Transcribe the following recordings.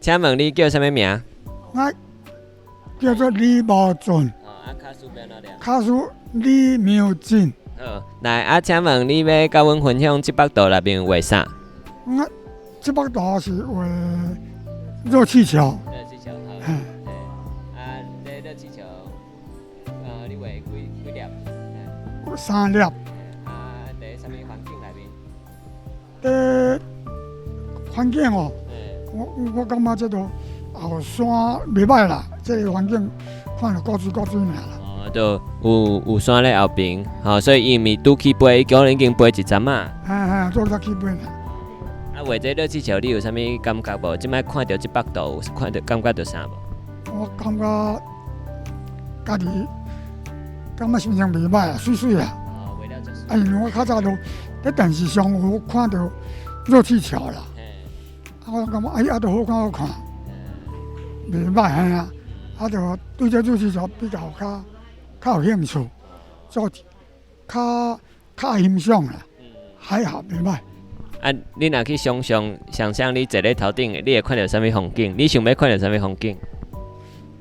請問你叫啥物名？我叫做李茂俊。哦，啊，跤數欲按怎念？跤數李妙珍。好，來啊，請問你欲佮阮分享這幅圖內面畫啥？我這幅圖是畫熱氣球。熱氣球，好。啊，這熱氣球，你畫幾幾粒？三粒。啊，佇啥物環境內面？佇環境哦，我感覺這都後山袂䆀啦，這个環境看著古錐古錐爾啦。哦，就有山咧後爿，吼，所以伊毋是拄起飛，伊可能已經飛一陣仔。嘿嘿，拄才起飛爾。啊，畫這熱氣球，你有啥物感覺無？這擺看著這幅圖，有看著感覺著啥無？我感覺家己感覺心情袂䆀啊，媠媠啊。哦，畫了足啊，因為我較早都佇電視上有看著熱氣球啦。啊，我感覺哎，啊，都好看好看，袂䆀嘿啊。啊，就對這熱氣球比較較較有興趣，做較較欣賞啦，還好袂䆀。啊，你若去想象想象你坐咧頭頂，你會看著啥物風景？你想欲看著啥物風景？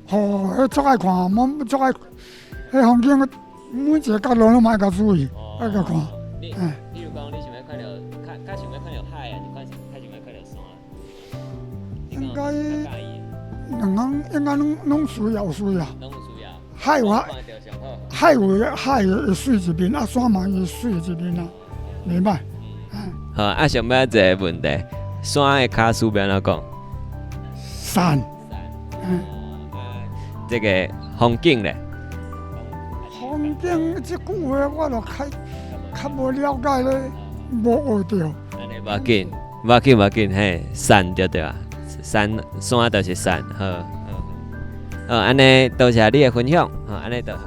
吼，彼足愛看，我足愛，彼風景，每一个角落攏愛共注意，愛共看。你，比如講，你想欲看著較較想欲看著海，抑是較較想欲看著山？應該兩項應該攏攏需要有需要。攏有需要。海有海有海會媠一面，啊山嘛會媠一面啊，袂䆀。好，啊，上尾一个問題，山的跤數欲按怎講？山。山。啊，這个風景咧？風景這句話我就較較無了解咧，無學著。按呢無要緊，無要緊，無要緊，嘿，山就對啊，山山就是山，好，好，好，按呢多謝你的分享，好，按呢就好。